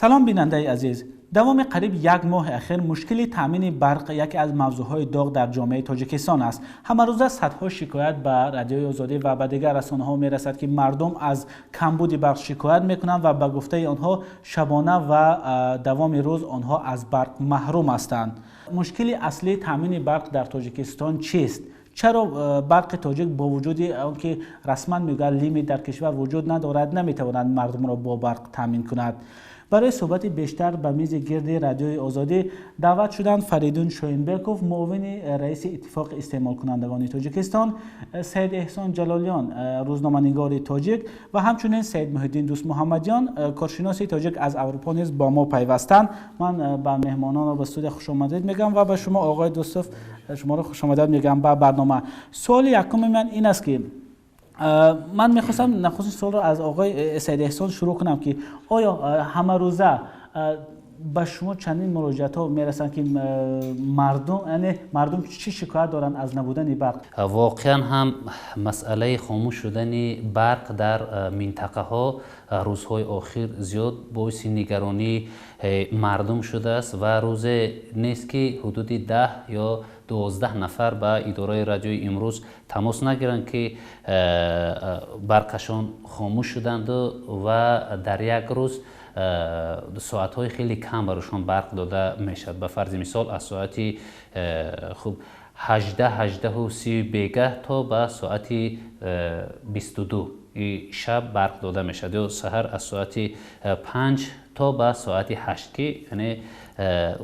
Салом, бинандаи азиз. Давоми қариб як моҳи ахир мушкили таъмини барқ яке аз мавзӯъҳои доғ дар ҷомеаи Тоҷикистон аст. Ҳамарӯза садҳо шикоят ба Радиои Озодӣ ва ба дигар расонаҳо мерасад, ки мардум аз камбуди барқ шикоят мекунанд ва ба гуфтаи онҳо шабона ва давоми рӯз онҳо аз барқ маҳрум ҳастанд. Мушкили аслии таъмини барқ дар Тоҷикистон чист? Чаро Барқи Тоҷик бо вуҷуди он ки расман мегӯяд, лимит дар кишвар вуҷуд надорад, наметавонад мардумро бо барқ таъмин кунад? Барои суҳбати бештар ба мизи гирди Радиои Озодӣ даъват шуданд Фаридун Шоинбеков, муовини раиси Иттифоқи истеъмолкунандагони Тоҷикистон, Саид Эҳсон Ҷалолиён, рӯзноманигори тоҷик, ва ҳамчунин Саид Муҳиддин Дӯстмуҳаммадиён, коршиноси тоҷик аз Аврупо низ бо мо пайвастанд. Ман ба меҳмононро ба студия хушомадед мегӯям ва ба шумо, оғои Дӯстов, шуморо хушомадед мегӯям ба барнома. Суоли якуми ман ин аст, ки ман мехостам нахустин суолро аз оғои Саид Эҳсон шурӯъ кунам, ки оё ҳамарӯза ба шумо чандин муроҷиатҳо мерасанд, ки мардум, яъне мардум чӣ шикоят доранд аз набудани барқ? Воқеан ҳам, масъалаи хомӯш шудани барқ дар минтақаҳо рӯзҳои охир зиёд боиси нигаронии мардум шудааст ва рӯзе нест, ки ҳудуди 10 ё 12 нафар ба идораи радиои имрӯз тамос нагиранд, ки барқашон хомӯш шуданду ва дар як рӯз соатҳои хеле кам барошон барқ дода мешавад. Ба фарзи мисол, аз соати хуб 18, 18:30 бегаҳ то ба соати 22 шаб барқ дода мешавад ё саҳар аз соати 5 то ба соати 8, ки яъне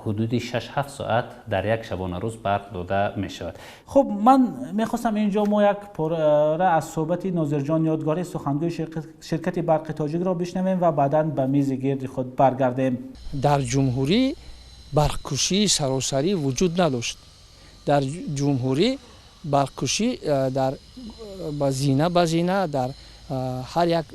ҳудуди 6-7 соат дар як шабонарӯз барқ дода мешавад. Хуб, ман мехостам инҷо мо як пора аз суҳбати Нозирҷон Ёдгорӣ, сухангӯи ширкати Барқи Тоҷикро бишнавем ва баъдан ба мизи гирди худ баргардем. Дар ҷумҳурӣ барқкушии саросарӣ вуҷуд надошт. Дар ҷумҳурӣ барқкушӣ дар ба зина ба зина дар ҳар як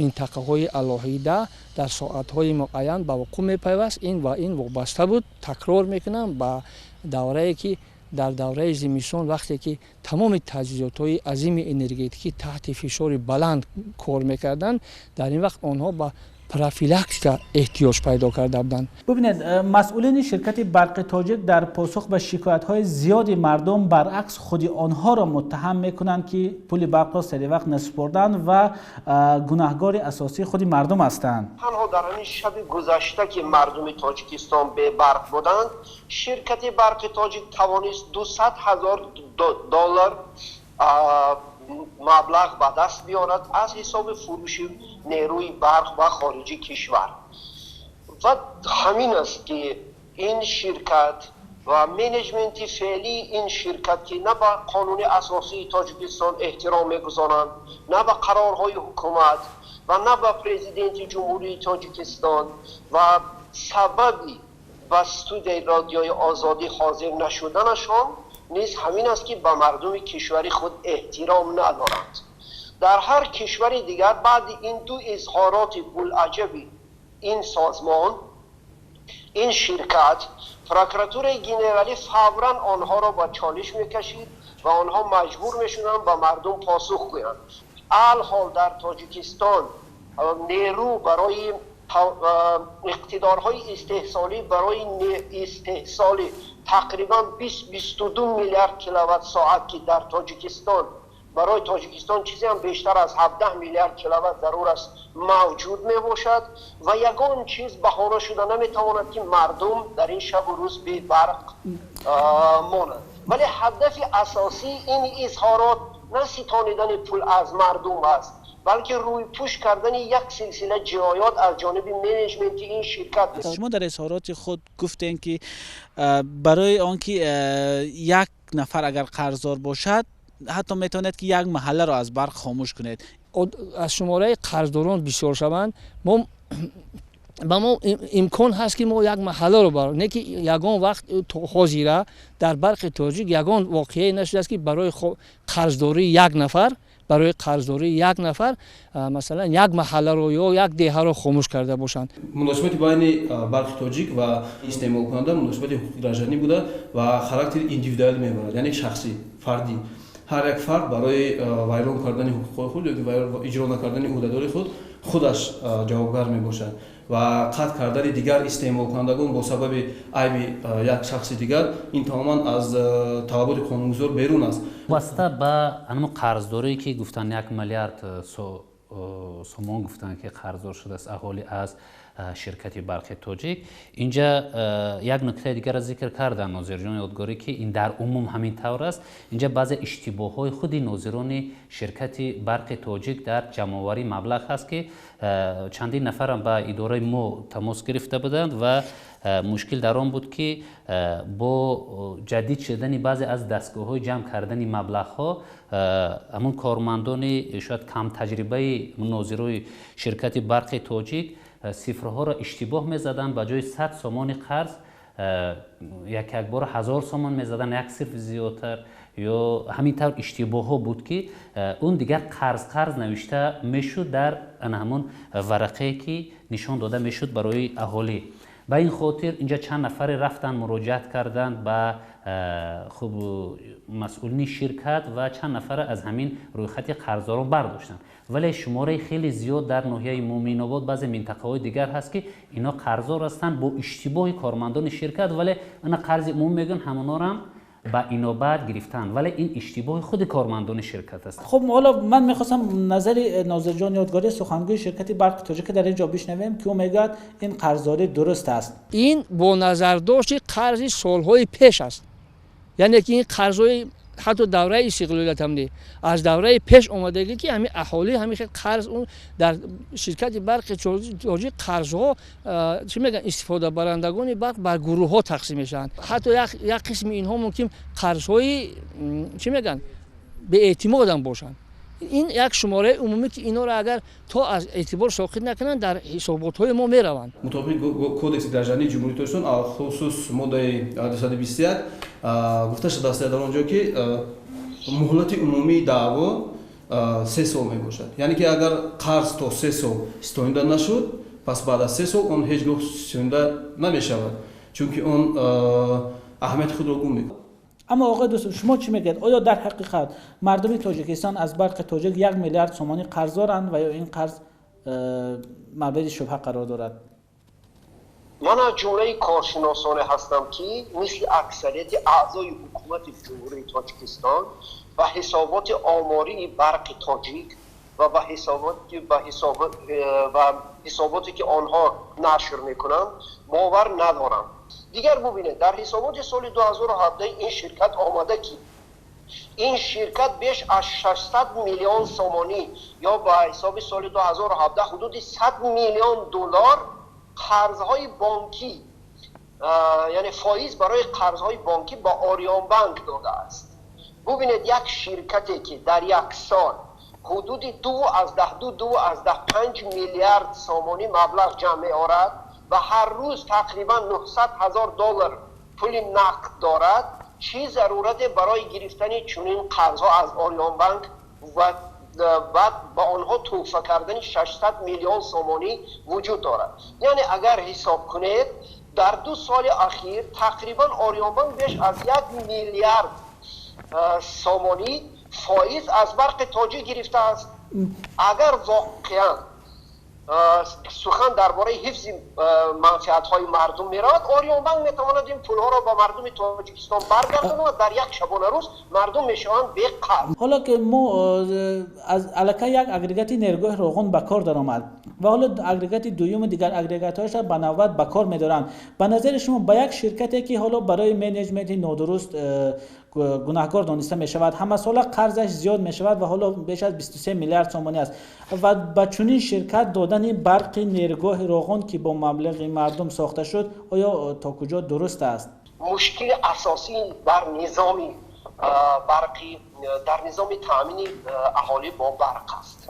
минтақаҳои алоҳида дар соатҳои муайян ба вуқӯъ мепайваст. Ин ва ин вобаста буд, такрор мекунам, ба даврае ки дар давраи зимистон, вақте ки тамоми таҷҳизотҳои азими энергетикӣ таҳти фишори баланд кор мекарданд, дар ин вақт онҳо ба профилактика эҳтиёҷ пайдо карда буданд. Бубинед, масъулини ширкати Барқи Тоҷик дар посух ба шикоятҳои зиёди мардум баръакс худи онҳоро муттаҳам мекунанд, ки пули барқро саривақт насупурданд ва гунаҳгори асосӣ худи мардум ҳастанд. Танҳо дар ҳамин шаби гузашта, ки мардуми Тоҷикистон бебарқ буданд, ширкати Барқи Тоҷик тавонист 200 000 доллар маблағ ба даст биёрад аз ҳисоби фурӯши нерӯи барқ ба хориҷи кишвар. Ва ҳамин аст, ки ин ширкат ва менеҷменти феълии ин ширкат, ки на ба қонуни асосии Тоҷикистон эҳтиром мегузоранд, на ба қарорҳои ҳукумат ва на ба Президенти Ҷумҳурии Тоҷикистон, ва сабаби ба студияи Радиои Озодӣ ҳозир нашуданашон низ ҳамин аст, ки ба мардуми кишвари худ эҳтиром надоранд. Дар ҳар кишвари дигар баъди ин ду изҳороти булаҷаби ин созмон, ин ширкат, прокуратураи генералӣ фавран онҳоро ба чолиш мекашид ва онҳо маҷбур мешуданд ба мардум посух гӯянд. Алҳол дар Тоҷикистон нерӯ барои иқтидорҳои истеҳсолӣ барои истеҳсоли тақрибан 22 миллиард киловатт соат, ки дар Тоҷикистон барои Тоҷикистон чизе ҳам бештар аз 17 миллиард киловатт зарур аст, мавҷуд мебошад ва ягон чиз баҳона шуда наметавонад, ки мардум дар ин шабу рӯз бебарқ монанд. Вале ҳадафи асосии ин изҳорот на ситонидани пул аз мардум аст, балки рӯйпӯш кардани як силсила ҷиноят аз ҷониби менеҷменти ин ширкат. Шумо дар изҳороти худ гуфтем, ки барои он ки як нафар агар қарздор бошад, ҳатто метавонед, ки як маҳалларо аз барқ хомӯш кунед. Аз шумораи қарздорон бисёр шаванд, мо ба мо имкон ҳаст, ки мо як маҳалларо бар не, ки ягон вақт ҳозира дар Барқи Тоҷик ягон воқеае нашудааст, ки барои қарздории як нафар, барои қарздории як нафар, масалан, як маҳалларо ё як деҳаро хомӯш карда бошанд. Муносибати байни Барқи Тоҷик ва истеъмолкунанда муносибати ҳуқуқи гражданӣ буда ва характери индивидуалӣ мебарад, яъне шахсӣ, фардӣ. Ҳар як фард барои вайрон кардани ҳуқуқҳои худ ё иҷро накардани ӯҳдадори худ худаш ҷавобгар мебошад. ва қатъ кардани дигар истеъмолкунандагон бо сабаби айби як шахси дигар, ин тамоман аз талаботи қонунгузор берун аст. Вобаста ба анмо қарздорие ки гуфтанд 1 миллиард сомон гуфтанд ки қарздор шудааст аҳолӣ аз ширкати барқи тоҷик, инҷа як нуктаи дигарро зикр карданд Нозирҷон Ёдгорӣ, ки ин дар умум ҳамин тавр аст. Инҷа баъзе иштибоҳҳои худи нозирони ширкати барқи тоҷик дар ҷамъоварии маблағ ҳаст, ки чандин нафарам ба идораи мо тамос гирифта буданд ва мушкил дар он буд, ки бо ҷадид шудани баъзе аз дастгоҳҳои ҷамъ кардани маблағҳо ҳамун кормандони шояд камтаҷрибаи нозирои ширкати барқи тоҷик сифрҳоро иштибоҳ мезаданд. Ба ҷои 100 сомони қарз як якбора 1000 сомон мезаданд, як сифр зиёдтар, ё ҳамин тавр иштибоҳҳо буд, ки он дигар қарз навишта мешуд дар ана ҳамон варақае, ки нишон дода мешуд барои аҳолӣ. Ба ин хотир инҷа чанд нафаре рафтанд, муроҷиат карданд ба хуб масъулини ширкат ва чанд нафара аз ҳамин рӯйхати қарздорон бардоштанд. Вале шумораи хеле зиёд дар ноҳияи Муъминобод, баъзе минтақаҳои дигар ҳаст, ки ино қарздор ҳастанд бо иштибоҳи кормандони ширкат, вале ина қарзи умум мегӯянд, ҳамонорам ба инобат гирифтанд, вале ин иштибоҳи худи кормандони ширкат аст. Хуб, ҳоло ман мехостам назари Нозирҷон Ёдгорӣ, сухангӯи ширкати барқи тоҷик, дар ин ҷо бишнавем, ки ӯ мегӯяд ин қарздорӣ дуруст аст. Ин бо назардошти қарзи солҳои пеш аст, яъне ки ин қарзҳои ҳатто давраи истиқлолият ҳам не, аз давраи пеш омадагӣ, ки ҳамин аҳолӣ ҳамин хел қарз дар ширкати барқи тоҷик қарзҳо чӣ мегӯянд, истифодабарандагони барқ бар гурӯҳҳо тақсим мешаванд. Ҳатто як қисми инҳо мумкин қарзҳои чӣ мегӯянд беэътимодам бошанд. Ин як шумораи умумӣ, ки инҳоро агар то аз эътибор соқит накунанд, дар ҳисоботҳои мо мераванд. Мутобиқи Кодекси граждании Ҷумҳурии Тоҷикистон, алхусус моддаи 221, гуфта шудааст дар он ҷо, ки муҳлати умумии даъво 3 сол мебошад, яъне ки агар қарз то 3 сол ситонида нашуд, пас баъд аз 3 сол он ҳеҷ гоҳ ситонида намешавад, чунки он аҳамияти худро гум мекунад. Аммо оқои дӯст, шумо чӣ мегӯед? Оё дар ҳақиқат мардуми Тоҷикистон аз барқи тоҷик 1 миллиард сомонӣ қарздоранд ва ё ин қарз мавриди шубҳа қарор дорад? Ман аз ҷумлаи коршиносоне ҳастам, ки мисли аксарияти аъзои ҳукумати Ҷумҳурии Тоҷикистон ба ҳисоботи омории барқи тоҷик ва ба ҳисоботе, ки онҳо нашр мекунанд, бовар надорам. Дигар бубинед, дар ҳисоботи соли 2017 ин ширкат омада, ки ин ширкат беш аз 600 миллион сомонӣ ё ба ҳисоби соли 2017 ҳудуди 100 миллион доллар қарзҳои бонкӣ, яъне фоиз барои қарзҳои бонкӣ ба Ориёнбанк додааст. Бубинед, як ширкате, ки дар як сол ҳудуди 2,2, 2,5 миллиард сомонӣ маблағ ҷамъ меорад ва ҳар рӯз тақрибан 900 ҳазор доллар пули нақд дорад, чӣ зарурате барои гирифтани чунин қарзҳо аз Ориёнбанк ва баъд ба онҳо тӯҳфа кардани 600 миллион сомонӣ вуҷуд дорад? Яъне агар ҳисоб кунед, дар 2 соли ахир тақрибан Ориёнбанк беш аз 1 миллиард сомонӣ фоиз аз барқи тоҷик гирифтааст. Агар воқеан сухан дар бораи ҳифзи манфиатҳои мардум меравад, Ориёнбанк метавонад ин пулҳоро ба мардуми Тоҷикистон баргардонад ва дар як шабонарӯз мардум мешаванд беқарз. Ҳоло ки мо аз аллакай як агрегати нерӯгоҳи Роғун ба кор даромад ва ҳоло агрегати дуюму дигар агрегатҳояшро ба навбат ба кор медоранд, ба назари шумо ба як ширкате, ки ҳоло барои менеҷменти нодуруст гунаҳкор дониста мешавад, ҳамасола қарзаш зиёд мешавад ва ҳоло беш аз 23 миллиард сомонӣ аст, ва ба чунин ширкат додани барқи нерӯгоҳи Роғун, ки бо маблағи мардум сохта шуд, оё то куҷо дуруст аст? Мушкили асосӣ дар низоми барқи, дар низоми таъмини аҳолӣ бо барқ аст.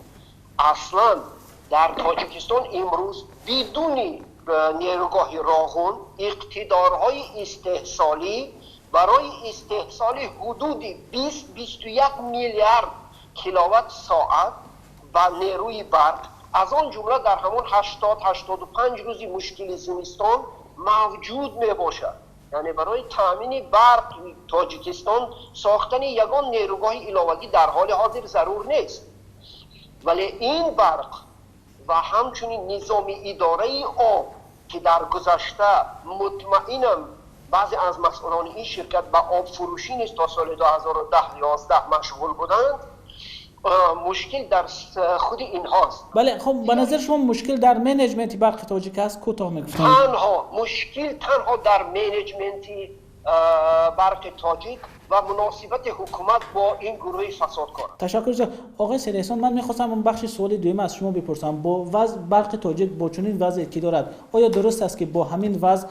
Аслан дар Тоҷикистон имрӯз бидуни нерӯгоҳи Роғун иқтидорҳои истеҳсолӣ барои истеҳсоли ҳудуди 20-21 миллиард киловатт соат ба нерӯи барқ, аз он ҷумла дар ҳамон 80-85 рӯзи мушкили зимистон мавҷуд мебошад. Яъне барои таъмини барқ Тоҷикистон сохтани ягон нерӯгоҳи иловагӣ дар ҳоли ҳозир зарур нест, вале ин барқ Ва ҳамчунин низоми идораи об, ки дар гузашта мутмаинам баъзе аз масъулони ин ширкат ба обфурӯшӣ низ то соли 2010-11 машғул буданд, мушкил дар худи инҳост. Бале, хуб, ба назари шумо мушкил дар менеҷменти Барқи Тоҷик аст? Кӯтоҳ мегуфтем. Танҳо мушкил танҳо дар менеҷменти Барқи Тоҷик ва муносибати ҳукумат бо ин гурӯҳи фасодкор. Ташаккур зиёд. Оғои Сайид Эҳсон, ман мехостам он бахши суоли дуюм аз шумо бипурсам. Бо вазъ Барқи Тоҷик бо чунин вазъе ки дорад, оё дуруст аст, ки бо ҳамин вазъ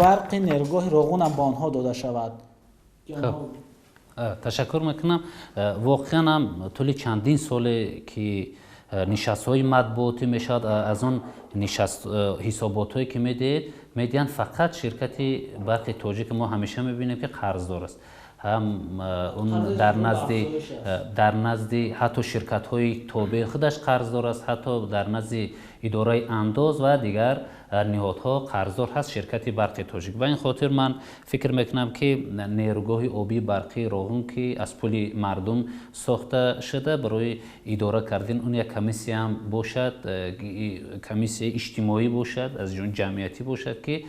барқи нерӯгоҳи Роғун ҳам ба онҳо дода шавад? Ташаккур мекунам. Воқеан ҳам тӯли чандин соле ки нишастҳои матбуотӣ мешавад, аз он нишаст ҳисоботҳое ки медиҳед медиҳанд, фақат ширкати Барқи Тоҷик мо ҳамеша мебинем, ки қарздор аст, ҳам он дар назди ҳатто ширкатҳои тобеи худаш қарздор аст, ҳатто дар назди идораи андоз ва дигар ниҳодҳо қарздор ҳаст ширкати Барқи Тоҷик. Ба ин хотир ман фикр мекунам, ки нерӯгоҳи обии барқии Роғун, ки аз пули мардум сохта шуда, барои идора кардани он як комиссияам бошад, комиссияи иҷтимоӣ бошад, аз ҷамъиятӣ бошад, ки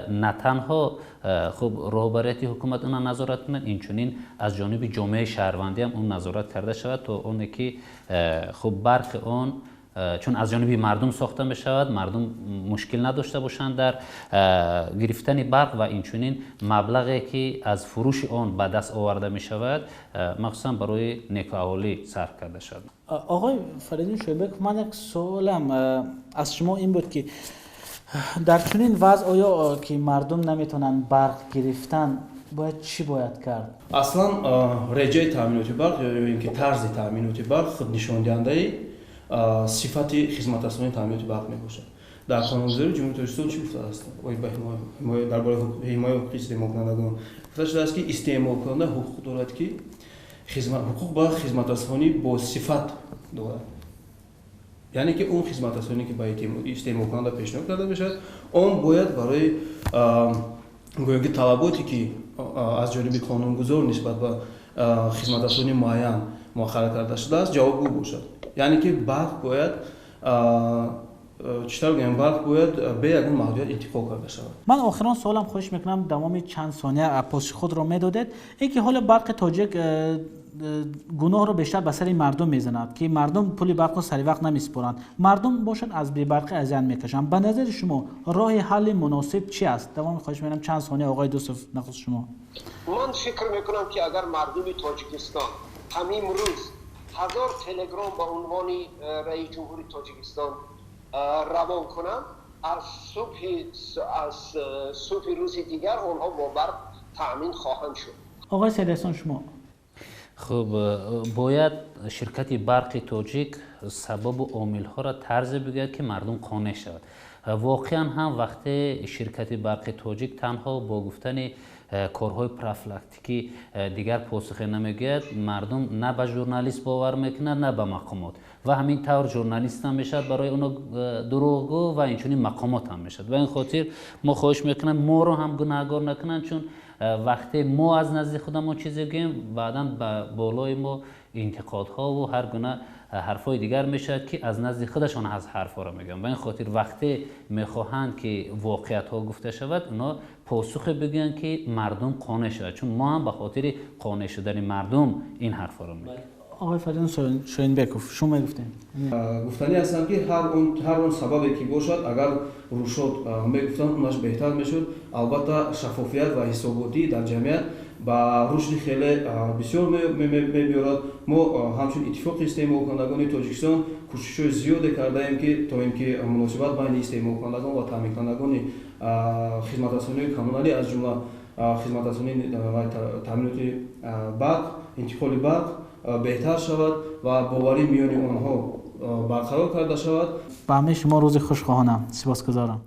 на танҳо хуб роҳбарияти ҳукумат онро назорат кунад, инчунин аз ҷониби ҷомеаи шаҳрвандӣ ҳам он назорат карда шавад, то оне ки хуб барқи он, чун аз ҷониби мардум сохта мешавад, мардум мушкил надошта бошанд дар гирифтани барқ ва инчунин маблағе ки аз фурӯши он ба даст оварда мешавад, махсусан барои некӯаҳолӣ сарф карда шавад. Оғои Фаридун Шоибеков, ман як суолам аз шумо ин буд, ки дар чунин вазъ оё ки мардум наметавонанд барқ гирифтан, бояд чӣ бояд кард? Аслан реҷаи таъминоти барқ ё ин ки тарзи таъминоти барқ худ нишондиҳандаи сифати хизматрасонии таъминоти барқ мебошад. Дар қонунгузории Ҷумҳурии Тоҷикистон чӣ гуфтааст? Дар бораи ҳимояи ҳуқуқи истеъмолкунандагон гуфта шудааст, ки истеъмолкунанда ҳуқуқ дорад, ки ҳуқуқ ба хизматрасонӣ бо сифат дорад, яъне ки он хизматрасонӣ, ки ба истеъмолкунанда пешниҳод карда мешавад, он бояд барои гӯё ки талаботе, ки аз ҷониби қонунгузор нисбат ба хизматрасонии муайян муқаррар карда шудааст, ҷавобгӯ бошад. Яъне ки барқ бояд, чӣ тавр гӯям, барқ бояд бе ягон маҳдудият интиқол карда шавад. Ман охирон суолам, хоҳиш мекунам, давоми чанд сония посухи худро медодед, ин ки ҳоло Барқи Тоҷик гуноҳро бештар ба сари мардум мезанад, ки мардум пули барқро саривақт намесупоранд, мардум бошад аз бебарқӣ азият мекашанд. Ба назари шумо роҳи ҳалли муносиб чи аст? Давоми, хоҳиш мекунам, чанд сония, оғои Дустов, нахуст шумо. Ман фикр мекунам, ки агар мардуми Тоҷикистон ҳамин рӯз 1000 телеграм ба унвони раиси ҷумҳури Тоҷикистон равон кунанд, аз субҳи рӯзи дигар онҳо бо барқ таъмин хоҳанд шуд. Оғои Сайидэҳсон, шумо. Хуб, бояд ширкати Барқи Тоҷик сабабу омилҳоро тарзе бигӯяд, ки мардум қонеъ шавад. Воқеан ҳам вақте ширкати Барқи Тоҷик танҳо бо гуфтани корҳои профилактикӣ дигар посухе намегӯяд, мардум на ба журналист бовар мекунад, на ба мақомот, ва ҳамин тавр журналист ҳам мешавад барои оно дурӯғгӯ ва инчунин мақомот ҳам мешавад. Ба ин хотир мо хоҳиш мекунам, моро ҳам гунаҳгор накунанд, чун вақте мо аз назди худамон чизе гӯем, баъдан ба болои мо интиқодҳову ҳар гуна ҳарфҳои дигар мешавад, ки аз назди худашон аз ҳарфҳоро мегӯянд. Ба ин хотир вақте мехоҳанд, ки воқеиятҳо гуфта шавад, онҳо посухе бигӯянд, ки мардум қонеъ шавад, чун мо ҳам ба хотири қонеъ шудани мардум ин ҳарфҳоро мегӯем. Оғои Фаридун Шоинбеков, шумо мегуфтем. Гуфтанӣ ҳастам, ки ҳар он сабабе ки бошад, агар рӯшод мегуфтанд, онаш беҳтар мешуд. Албатта, шаффофият ва ҳисоботӣ дар ҷамъият ба рушди хеле бисёр мебиёрад. Мо ҳамчун Иттифоқи истеъмолкунандагони Тоҷикистон кӯшишҳои зиёде кардаем, ки то ин ки муносибат байни истеъмолкунандагон ва таъминкунандагони хизматрасониҳои коммуналӣ, аз ҷумла хизматрасонии таъминоти барқ, интиқоли барқ беҳтар шавад ва боварӣ миёни онҳо барқарор карда шавад. Ба ҳамаи шумо рӯзи хуш хоҳонам, сипосгузорам.